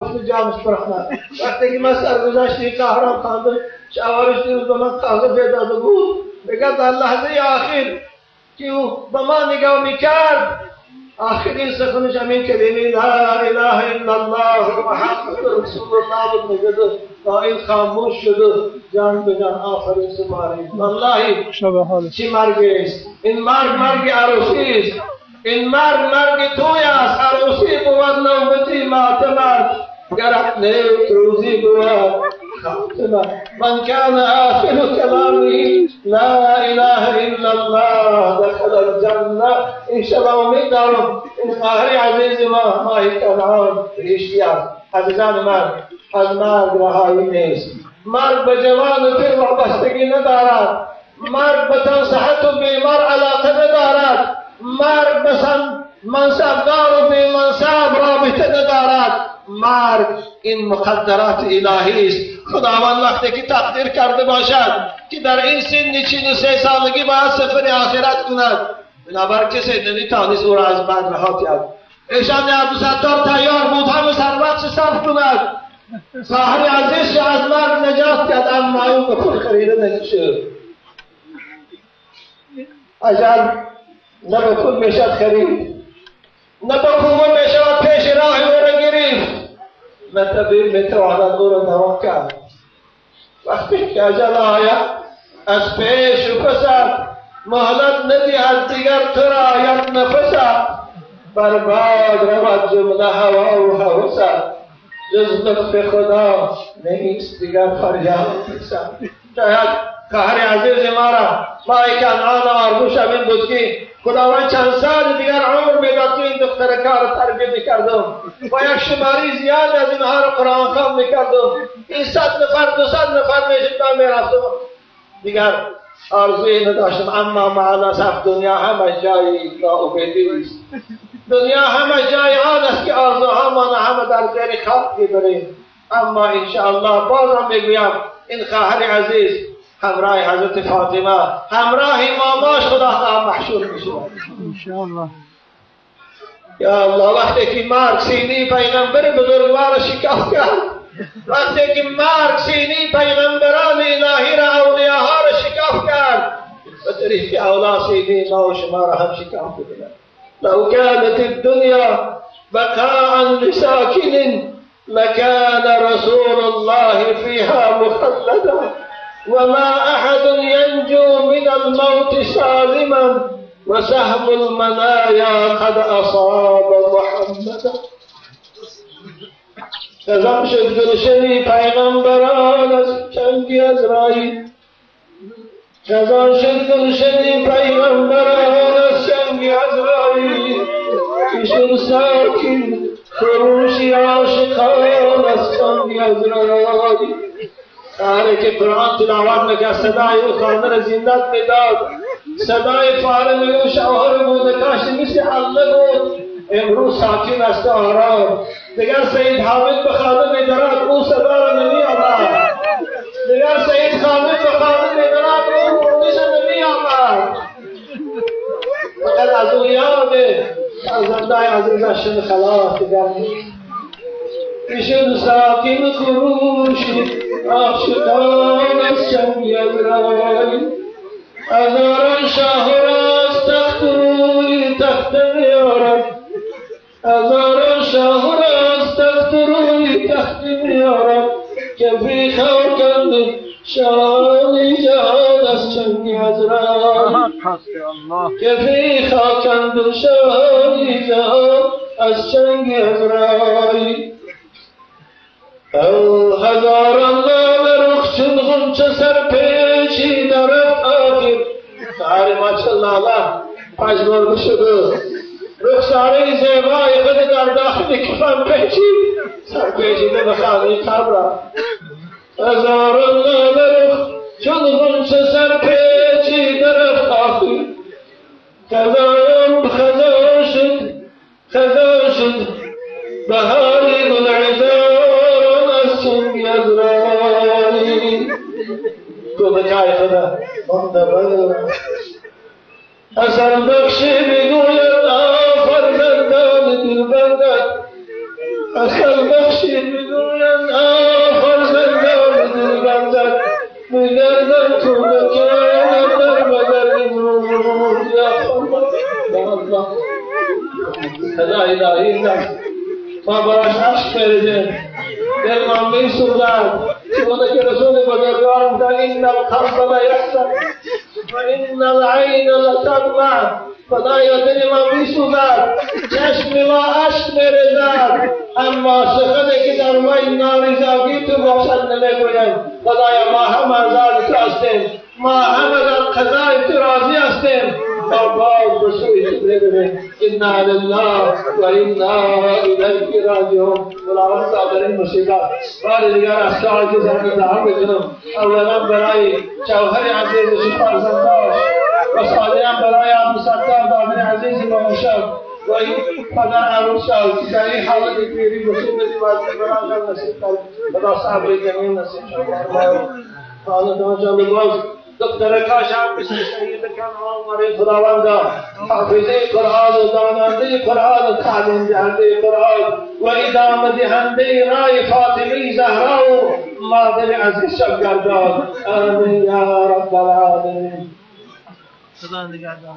جانش برخند. وقتی که من سرگذشت قهرم خواندم، شوهرش دیروز به من قهوه داده بود، میگه در لحظه آخر که او به من نگاه میکرد، آخرین سخنش همین کلمه لا اله الا الله محمد رسول الله بود. میگه تا این خاموش شد، جان به جان آخرین سپارید. والله چی مرگ است این مرگ، مرگ عروسی است. این مرگ مرگ توی است. عروسی بود نوبتی ماتمت، گرت نیک روزی بود خاتمه. من کان آخر کلامی لا اله الا الله دخل الجنه. این شب امید دارم این خواهر عزیز ما ماه کنعان بهشتی است. عزیزان من، از مرگ رهایی نیست. مرگ به جوان و پیر وابستگی ندارد. مرگ به تن صحت و بیمار علاقه ندارد. مرگ به منصبدار و بی منصب رابطه ندارد. مرگ این مقدرات الهی است. خداوند وقتی که تقدیر کرده باشد که در این سن 43 سالگی باید سفر آخرت کند، بنابر کسی نمیتوانست او را از مرگ رها کرد. ایشان عبدالستار تیار بود همه ثروتش صرف کند، خواهر عزیزش از مرگ نجات کرد، اما او به پول خریده نمیشد. اجل نه به پول میشد خرید، نه به قوه میشود پیش راه او را گرفت، نه طبیب میتواند او را دوا کرد. وقتی که اجل آید از پیش و پسد، مهلت ندهد دیگر تو را یک نفست. برباد رود جمله هوا و هوست، جز لطف خدا نیست دیگر فریاد رسد. شاید خواهر عزیز ما را ماه کنعان آرزوش این بود که خداوند چند سال دیگر عمر میداد که این دخترکا را تربیت میکردم و یک شماری زیاد از اینها را قرآن خوان میکردم. این 100 نفر 200 نفر میشد، من میرفتم دیگر آرزوی نداشتم. اما مع الاسف دنیا همه جای ناامیدی است. دنیا همه جای آن است که آرزوهامان همه در زیر خاک میبریم. اما انشاءالله بازم میگویم این خواهر عزیز همراه حضرت فاطمه، همراه ماماش خدا خواهد محشور میشه انشاءالله. یا الله، وقتی که مرگ سینی پیغمبر بزرگوار شکاف کرد، وقتی که مرگ سینی پیغمبران الهی را، اولیاها را شکاف کرد، به طریق اولا سینی ما و شما را هم شکاف بکند. لو كانت الدنيا بقاء لساكن لكان رسول الله فيها مخلدا، وما أحد ينجو من الموت سالما، وسهم المنايا قد أصاب محمدا. خزان شد گلشنی پیغمبران از چنگ عزرائیل، خزان شد گلشنی پیغمبران از چنگ عزرائیل، ایشون ساکن خروشی عاشقان از چنگ عزرائیل. آره که قرآن تلاوت میکرد، صدای او خانه را زندت میداد، صدای فارم او شوهر بود، کاش مثل حله بود. امروز ساکن است آرام. دیگر سید حامد به خانه میدارد، او صدا را نمییابد. دیگر سید حامد به خانه میدارد، او مونس نمییابد. فقط از او یاد فرزندای عزیزش خلاص دیگر نیست. ایشون ساکن خروشی عاشقان از چنگ عزرائیل، هزاران شاه را از تخت روی تخت میارد، هزاران شاه را از تخت روی تخت میارد، که بی خاکند شاهان جهان از چنگ عزرائیل، که بی خاکند شاهان جهان از چنگ عزرائیل. او هزاران لاله رخ چون غنچه سر پیچیده رفت آخر. سهار ما چه لاله پژمرده شده، رخساره زیبای خود در داخل کفن پیچید، سر پیچیده به خانه قبر رفت. هزاران لاله رخ چون غنچه سر پیچیده رفت آخر. خزان خزان شد، خزان شد بهاری گلعذار از چنگ عزرائیل. کمکای خدا مانده بود. حسن بخشی میگوید فرزندان دلبندت، حسن بخشی میگردم تو بکر در بدر یا الله خدا الهی ما براش عشق می‌ریزیم، دل ما می‌سوزد. چون که رسول بزرگوار گفتند ان القلب لیحزن و ان العین لتدمع. خدایا دل ما می‌سوزد، چشم ما اشک می‌ریزد، اما سخنی که در وی نارضایی تو باشد نمی‌گویم. خدایا ما هم از تو هستیم، ما همه در قضای تو راضی هستیم، ما باز به سوی تو می‌رویم. انا لله و انا الیه راجعون. خداوند در این مصیبت بار دیگر از تو عاجزانه دعا می‌کنم. اولا برای جوهر عزیز فرزنداش و ثانیا برای عبدالستار دامن عزیز ما و این پدر عروس که در این حالت پیری مصیبتی برایشان نصیب کرد. خدا صبر جمیل نصیب فرماید. خانه باز دختر کاش هم مثل سید کنعان برای خداوندا حافظه قرآن و داننده قرآن و تعلیم دهنده قرآن و ادامه دهنده رای فاطمه زهرا و مادر عزیز شب گردان. آمین یا رب العالمین. خدا نگهدار.